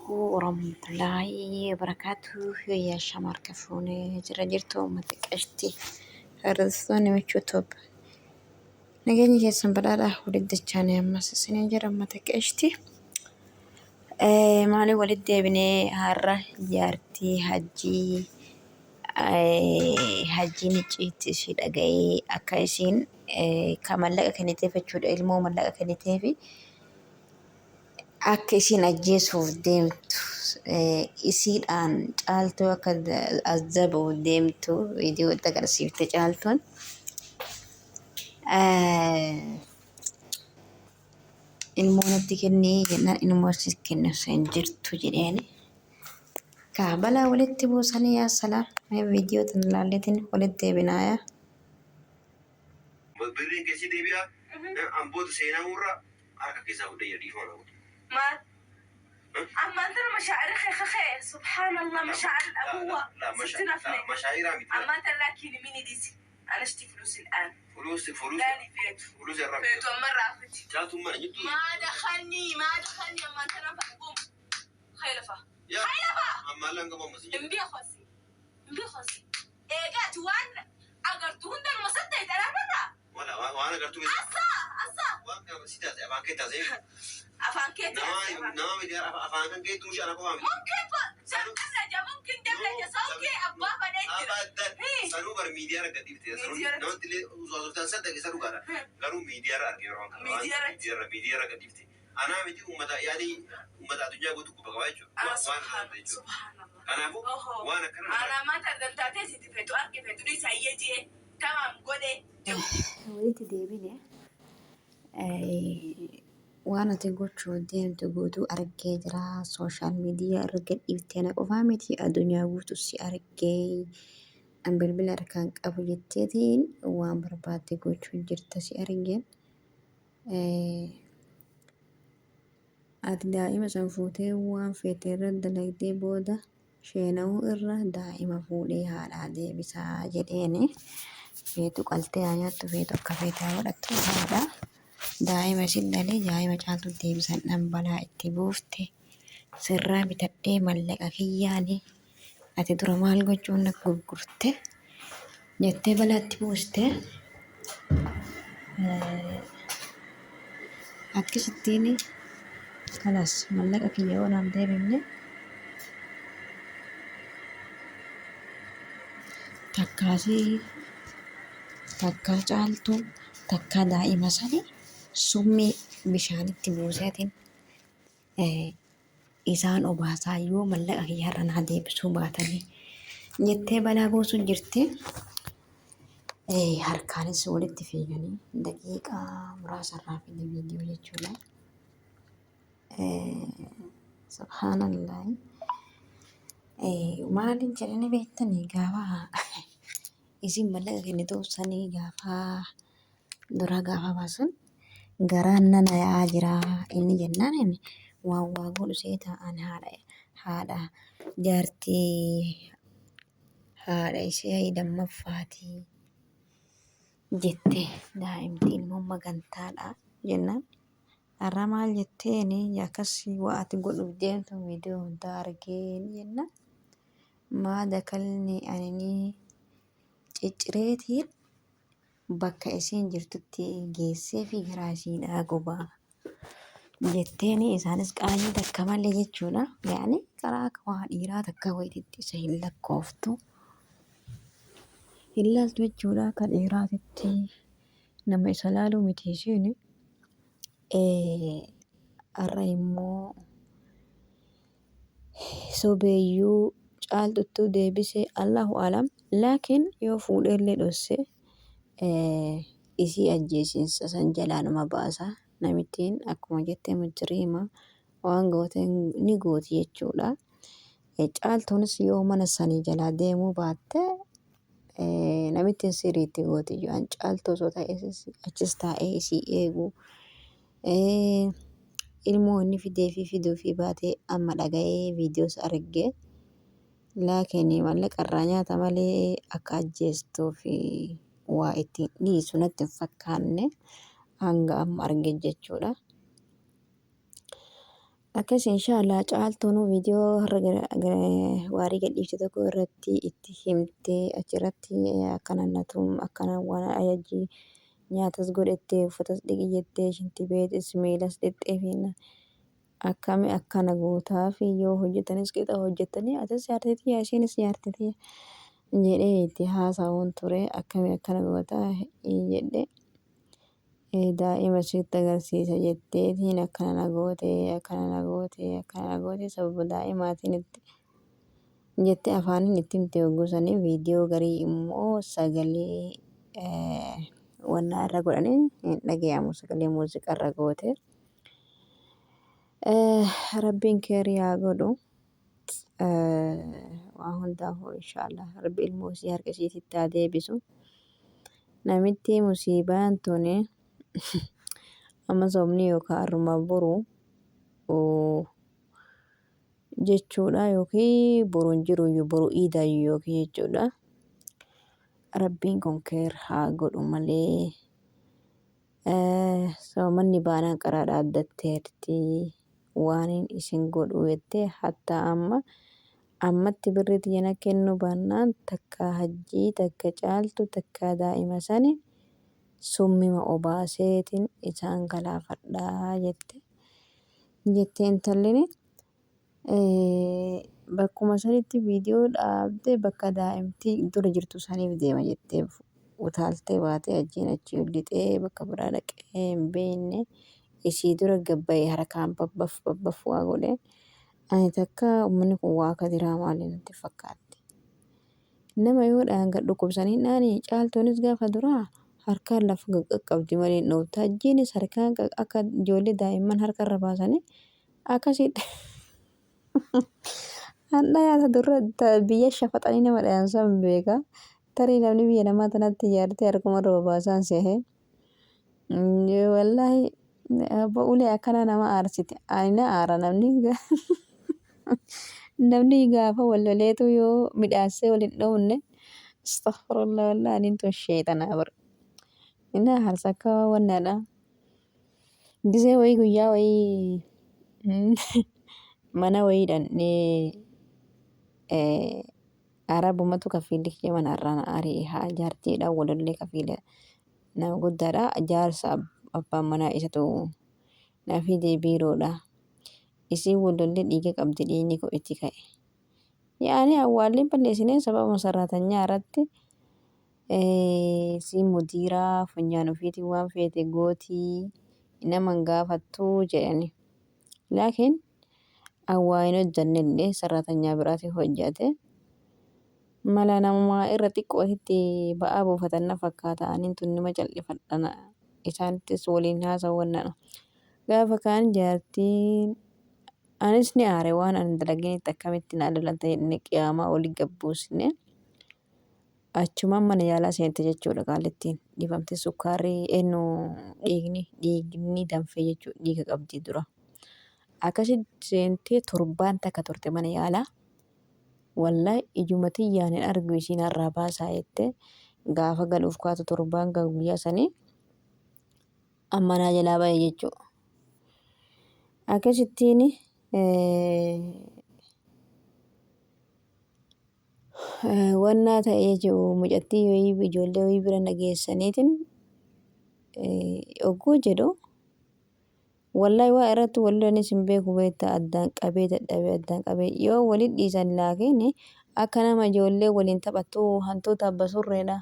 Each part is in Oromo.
Alaikum warahmatullahi wabarakatuh. Yooyyaa shama harka fuunee jira jirtu uummata qashti. Hordoftoonni michuu top. Nageenyi keessan badhaadhaa walitti dachaanii ammas isiniin jira uummata qashti. Maaliif walitti deebinee har'a jaartii hajjii hajjiin icciitti ishii dhaga'ee akka isiin ka mallaqa kenniteef jechuudha ilmoo mallaqa kenniteefi akka isiin ajjeesuuf deemtu isiidhaan caaltuu akka azzabuuf deemtu viidiyoo itti agarsiifte caaltuun. Ilmoo natti kennii jennaan ilmoo si kennu hin jirtu jedheeni. Kaa balaa walitti buusanii yaa salaam mee viidiyoo tana ilaalleetiin walitti deebinaa yaa. Birriin kee si deebi'a. An booda seenamuurra harka keessaa fudhee jira dhiifama naa godhi. Maal? Ammaan tana mashaa'ira kee kakee subhaanallah mashaa'ir abuwa sitti nafne. Mashaa'iraa miti. Ammaan tana laakiin mini dhisi. Anashti fulusi al'aan. Fuluusi fuluusi Laali feetu. fuluusi irraa Feetu amma raafiti. Caaltuun mana jirtu. Maa dakhalni maa dakhalni ammaan tana fa'um. Khaylafa. Yaa Khaylafa. ammaan lan qabu ammas hin jiru. Hin beekosi. Hin beekosi. Eegaa ati waan agartu hunda numa saddeet alaarraa. Wala waan agartuu keessa. Asaa asaa. Waan kana si taasise afaan kee taasise. Afaan keetti Nama nama miti afaan kan keetu mushi ana qofaa miti. ممكن دبلجة ممكن دبلجة صوتي أبواب نجرة Abadan sanuu bar miidiyaa irra gadi dhifte sanuu Miidiyaa irratti. namatti illee osoo asoftaan saddeq isa dhugaadha. Garuu miidiyaa irra argee yeroo kana Miidiyaa irratti. miidiyaa irra miidiyaa irra gadi dhifte. Anaa miti uummata yaani uummata addunyaa guutuu quba qabaa jechuudha. آه Waan سبحان kana jechuudha. سبحان الله Kanaafuu أوهو waan akkana أنا ما تقدر تعطي فتو أركي فتو ليس هيجي تمام قولي Walitti deebine waan ati gochuu deemtu guutuu argee jira. Sooshaal miidiyaa irra gadhiiftee na qofaa miti addunyaa guutuu si argee an bilbila harkaan qabu jetteetiin waan barbaadde gochuu jirta si argeen. Ati daa'ima san fuutee waan feete irra dalagdee booda sheena'uu irra daa'ima fuudhee haadhaa deebisaa jedheeni. Feetu qaltee haa nyaattu feetu akka feete haa godhattu haadha. Daa'ima isin dhalee daa'ima caaltuu deebisan dhanbalaa itti buufte sirraa bitadhee mallaqa kiyyaani ati dura maal gochuun na gurgurte jettee balaatti buuste. Akkasittiin kalas mallaqa kiyya yoo naan deebifne takkaasii takkaa caaltuu takkaa daa'ima sani summii bishaanitti buuseetiin isaan obaasaa yoo mallaqa kiyya har'a naa deebisuu baatanii jettee balaa buusu jirti. Harkaanis walitti fiiganii daqiiqaa muraasa irraa fide viidiyoo jechuudha. Subhaanallah. Maaliin jedhanii beektanii gaafa isin mallaqa kennituuf sanii gaafa dura gaafa baasan garaan nana yaa'aa jira inni jennaan inni waan waa godhu seeta ani haadha haadha jaartii haadha ishee lammaffaati jette daa'imti ilmoo magantaadha jennaan har'a maal jetteeni akkas waa ati godhuuf deemtu viidiyoo hundaa argeen jennaan maa dakalni ani ciccireetiin bakka isiin jirtutti geessee fi garaa isiidhaa gubaa jetteeni isaanis qaanyii takka malee jechuudha. Yaani karaa akka waa dhiiraa takka wayititti isa hin lakkooftu. Hin laaltu jechuudha akka dhiiraatitti nama isa laaluu miti isiin. Har'a immoo sobeeyyuu caaltuttuu deebise Allahu alam laakiin yoo fuudheellee dhosse isii ajjeesiinsa san jalaa nama baasa namittiin akkuma jette mujriima waan goote ni gooti jechuudha. Caaltuunis yoo mana sanii jalaa deemuu baatte namittiin sirriitti gooti jedhan caaltuu osoo ta'e achis taa'ee isii eegu ilmoo inni fidee fi fiduu fi baatee amma dhaga'ee viidiyoos arge. Laakiin maallaqa irraa nyaata malee akka ajjeestuu fi waa ittiin dhiisu natti hin fakkaanne hanga amma arge jechuudha. Akkas inshaallah Caaltuun viidiyoo har'a waarii gadhiifte tokko irratti itti himtee achirratti akkana natum akkana waan ajajjii nyaatas godhettee uffatas dhiqi jettee shinti beetis miilas dhixxee fi akkami akkana gootaa fi yoo hojjetanis qixa hojjetanii atis jaartii tiyya isiinis jaartii tiyya jedhee itti haasa'uun ture akkami akkana gootaa jedhe. Daa'ima sitti agarsiisa jetteetiin akkana na goote akkana na goote akkana na goote sababa daa'imaatiin itti jette afaaniin itti himte yogguu sanii viidiyoo garii immoo sagalee wannaa irra godhanii hin dhagayamu sagalee muuziqaa irra goote. Rabbiin keerii haa godhu. Waa hundaafuu inshaallah rabbi ilmoo isii harka isiititti haa deebisu. Namitti musiibaan tuni amma soomni yookaan arruma boru jechuudha yookiin boru hin jiru boru iidaayyuu yookiin jechuudha. Rabbiin kun keer haa godhu malee Soomanni baanaan qaraa dhaaddatteerti. Waanin isin godhu jettee hattaa amma ammatti birrii tiyya na kennuu baannaan takkaa hajjii takka caaltu takkaa daa'ima sani summima obaaseetin isaan galaafadha jette jette intallini. Bakkuma sanitti viidiyoo dhaabdee bakka daa'imti dura jirtu saniif deema jettee utaaltee baatee achiin achi ol lixee bakka biraa dhaqee hin beekne isii dura gabbayee harkaan babbaf babbaf waa godhe. Ani takka uummanni kun waa akka diraamaallee natti fakkaatti. Nama yoo dhahan gad dhukkubsanii hin dhahanii caaltuunis gaafa duraa harkaan lafa qaqqabdi malee hin dhooftu. Hajjiinis harkaan akka ijoollee daa'imman harka irra baasanii Akkasitti hadha yaata durra biyya shafaxanii nama dhayan san beeka. Tarii namni biyya namaa tanatti ijaartee harkuma irra babaasaan sehe. Wallaahi abba ulee akkanaa nama aarsiti. Ani na aara namni namni gaafa wal loleetu yoo midhaassee wal hin dhoofne. Astaghfirullah wallaahi aniin tun sheexanaa bar. Inni aarsa akka wannaadha. Gisee wayii guyyaa wayii mana wayii dhandhee arabumatu kafiilli kiyya mana irraa na ari'e haa jaartiidha walollee kafiila nama guddaadha jaarsa abbaan manaa isatu na fide biiroodha isiin walollee dhiiga qabdi dhiigni koo itti ka'e yaani awwaallee balleessinee sababa sarraatanyaa irratti Isiin mudiiraa funyaan ufiitiin waan feete gootii nama hin gaafattu jedhani. Laakiin an waa hin hojjannellee sarraatanyaa biraati hojjate. Mala namumaa irra xiqqootitti ba'aa buufatan na fakkaata anin tun nima cal'ifadha isaanittis waliin haasawu wannana. Gaafa kaan jaartiin anis ni aare waan an dalaginitti akkamitti na lolanta jedhanii qiyaamaa oli gabbuusne. Achumaan mana yaalaa seente jechuudha qaallittiin. Dhibamte sukkaarri eenyu dhiigni dhiigni danfee jechuudha dhiiga qabdi dura. Akkasitti seentee torbaan takka turte mana yaalaa. Wallahi ijuma tiyyaan hin argu isiin har'aa baasaa jette gaafa galuuf kaatu torbaan gahu guyyaa sanii amma naa jalaa bahe jechuudha. Akkasittiin Wannaa ta'ee jiru mucattii wayii ijoollee wayii bira na geessaniitiin ogguu jedhu wallahi waa irratti wal lolanis hin beeku beektaa addaan qabee dadhabee addaan qabee yoo wali dhiisan laakiin akka nama ijoollee waliin taphattu hantuuta abba surreedha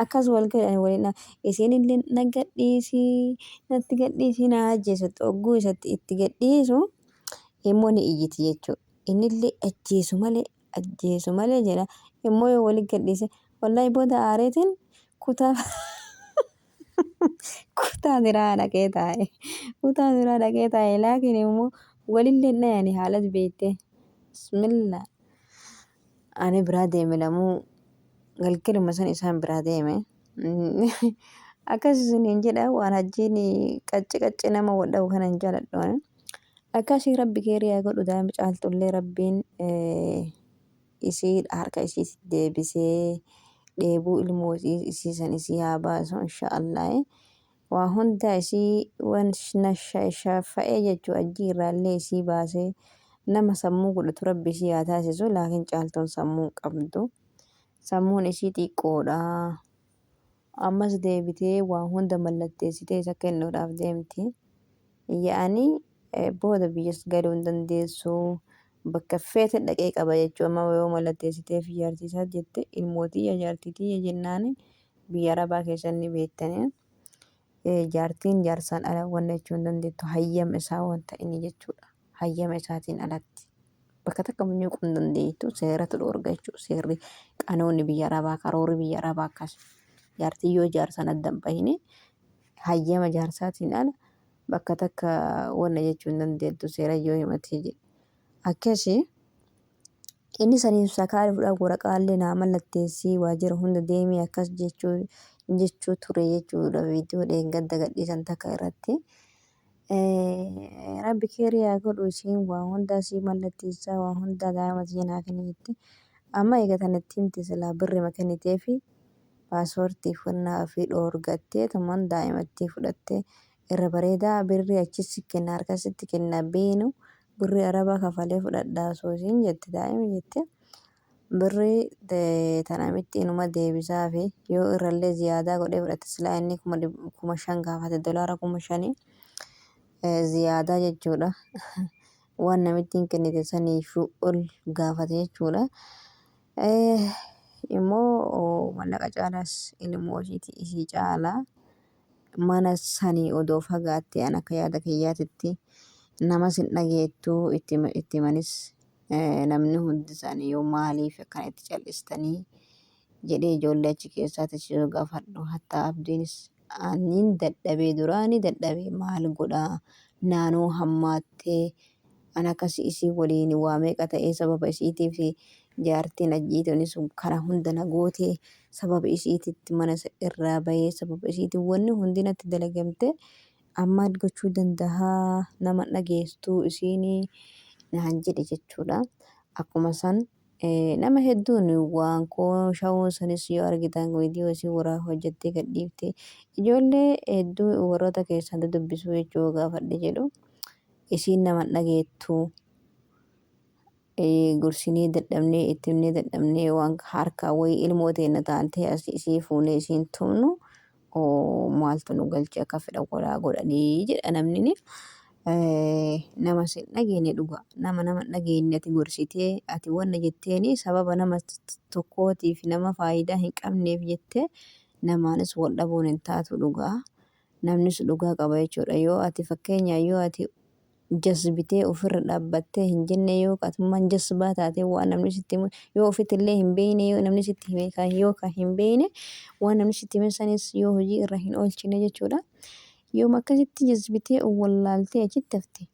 akkas wal godhan waliin isiin illee na gadhiisii natti gadhiisii na ajjeesatti ogguu isatti itti gadhiisu immoo ni iyyiti jechuudha. Innillee ajjeesu malee ajjeesu malee jedha. Immoo yoo wali gadhiise wallahi booda aareetiin kutaa kutaa biraa dhaqee taa'e. Kutaa biraa dhaqee taa'e laakiin immoo walillee hin dhayani haalas beektee. Bismillah. Ani biraa deeme lamuu galgaluma san isaan biraa deeme. Akkas isiniin jedha waan hajjiin qacci qacci nama wadha'u kana hin jaaladhu ani. Akkasii rabbi keerii haa godhu daa'ima caaltullee rabbiin isii harka isiitti deebisee dheebuu ilmoo isii san isii haa baasu inshaallah. Waa hunda isii wan shafa'ee jechuu ajjii irraallee isii baasee nama sammuu godhatu rabbi isii haa taasisu. Laakiin Caaltuun sammuu hin qabdu. Sammuun isii xiqqoodha. Ammas deebitee waa hunda mallatteessitee isa kennuudhaaf deemti. Ya'anii booda biyyas galuu hin dandeessu. Bakka feete dhaqee qaba jechuu amma yoo mallatteessitee fi jaartii isaa jette ilmoo tiyya jaartii tiyya jennaani biyya arabaa keessa ni beektanii. Jaartiin jaarsaan ala wanna jechuu hin dandeettu hayyama isaa wanta inni jechuudha. Hayyama isaatiin alatti. Bakka takka munyuuquu hin dandeettu seeratu dhoorga jechuudha. Seerri qanoonni biyya arabaa karoorri biyya arabaa akkas. Jaartiin yoo jaarsaan adda hin bahini hayyama jaarsaatiin ala bakka takka wanna jechuu hin dandeettu seera yoo himatee jedhe. Akkasi inni saniif sakaari fudhaa waraqaallee naa mallatteessii waajjira hunda deemee akkas jechuu jechuu ture jechuudha viidiyoo dheengadda gadhiisan takka irratti. Rabbi keerii haa godhu isiin waa hundaa sii mallatteessaa waa hundaa daa'ima tiyya naa kenni jette. Amma eega tanatti himte silaa birrima kenniteefi paaspoortii uffannaa ofii dhoorgattee tuman daa'imattii fudhattee irra bareedaa birrii achi si kenna harka sitti kenna beenu birrii arabaa kafalee fudhadhaa osoo isiin jette daa'ima jette. Birrii tana mitti inuma deebisaafi yoo irrallee ziyaadaa godhee fudhate silaa inni 5000 gaafate dolaara 5000 ziyaadaa jechuudha. Waan namittiin kennite saniifuu ol gaafate jechuudha. Immoo mallaqa caalaas ilmoo isiiti isii caala mana sanii odoo fagaatte an akka yaada kiyyaatitti namas hin dhageettu itti himanis namni hundi isaanii yoo maaliif akkana itti cal'istanii jedhee ijoollee achi keessaatis yoo gaafadhu hattaa abdiinis aniin dadhabee duraanii dadhabee maal godhaa naanoo hammaattee an akkasi isii waliin waa meeqa ta'ee sababa isiitiif jaartiin ajjiituunis kana hunda na gootee sababa isiititti mana irraa bahee sababa isiitiin wanni hundi natti dalagamte ammaal gochuu dandahaa nama dhageestuu isiin naan jedhe jechuudha. Akkuma san nama hedduun waan koo shawuu sanis yoo argitan viidiyoo isii waraa hojjettee gadhiifte ijoollee hedduu warroota keessan dubbisuu jechuu gaafadhe jedhu isiin nama dhageettuu. Gorsinee dadhabnee itti himnee dadhabnee waan harkaa wayii ilmoo teenna taantee as isii fuunee isiin tumnu maaltu nu galche akka fedhan walaa godhanii jedha namni. Nama sin dhageenye dhugaa nama nama hin dhageenye ati gorsitee ati wanna jetteeni sababa nama tokkootiif nama faayidaa hin qabneef jettee namaanis wal dhabuun hin taatu dhugaa. Namnis dhugaa qaba jechuudha. Yoo ati fakkeenyaa yoo ati jasbitee ofirra dhaabbattee hin jenne yoo atummaan jasbaa taatee waan namni sitti himu yoo ofitti illee hin beekne yoo namni sitti hime kan yoo kan hin beekne waan namni sitti hime sanis yoo hojii irra hin oolchine jechuudha. Yooma akkasitti jasbitee of wallaaltee achitti hafte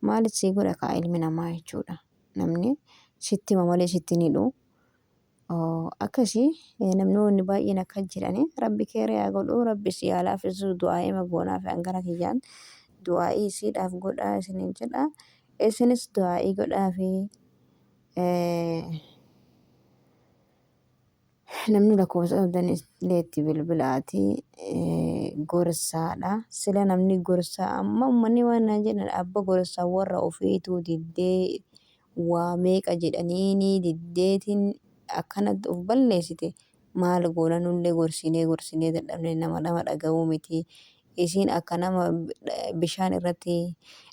maalit sii godha kaa ilmi namaa jechuudha. Namni sitti hima malee sitti hin hidhu. Akkasi namnoonni baay'een akka jedhani rabbi keeree haa godhu rabbi si haa laaffisu du'aa'ima goonaaf hangana kiyyaan du'aa'ii isiidhaaf godhaa isiniin jedha isinis du'aa'ii godhaafi namni lakkoofsa qabdan illee itti bilbilaati gorsaadha sila namni gorsaa amma ummanni waan naan jedhan abba gorsaa warra ofiituu diddee waa meeqa jedhaniinii diddeetiin akkanatti of balleessite maal goona nullee gorsinee gorsinee dadhabne nama nama dhaga'uu miti isiin akka nama bishaan irratti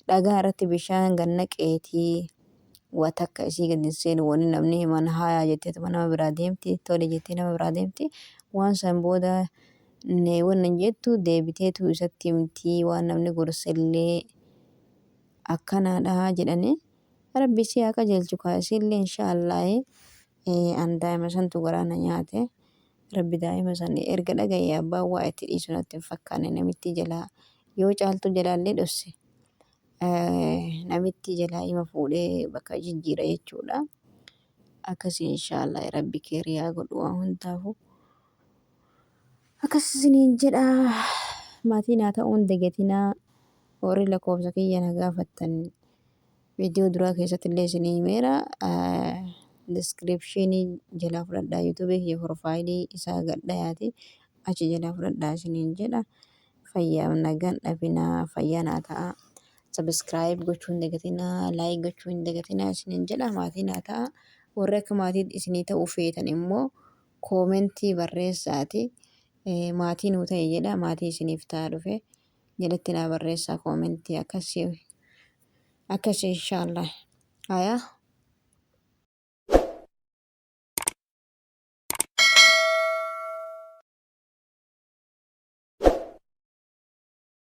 dhagaa irratti bishaan gad naqeetii waa takka isii gad hin seenu wanni namni himan haayaa jetteetuma nama biraa deemti tole jettee nama biraa deemti waan san booda wanna jettu deebiteetu isatti himti waan namni gorsellee akkanaadha jedhanii Rabbi isii haa qajeelchu kaa isiillee inshaallahi an daa'ima santu garaa na nyaate Rabbi daa'ima san erga dhagaye abbaan waa itti dhiisu natti hin fakkaanne namittii jalaa yoo caaltuu jalaallee dhosse namittii jalaa ima fuudhee bakka jijjiira jechuudha akkasii inshaallahi Rabbi keerii haa godhu waa hundaafuu akkas isiniin jedha maatii naa ta'uun dagatinaa warri lakkoofsa kiyya na gaafattan Viidiyoo duraa keessatti illee isinii himeera. Diskiripshinii jalaa fudhadhaa yuutuubii kiyya profaayilii isaa gad dhayaati achi jalaa fudhadhaa isiniin jedha. Fayyaaf nagaan dhabinaa fayyaa naa ta'a. Subscribe gochuu hin dagatinaa, like gochuu hin dagatinaa isiniin jedha maatii naa ta'a. Warri akka maatii isinii ta'uu feetan immoo koomentii barreessaati. Maatii nuu ta'e jedha maatii isiniif ta'a dhufe jalatti naa barreessaa koomentii akkasii akkasii inshaallah. Haya.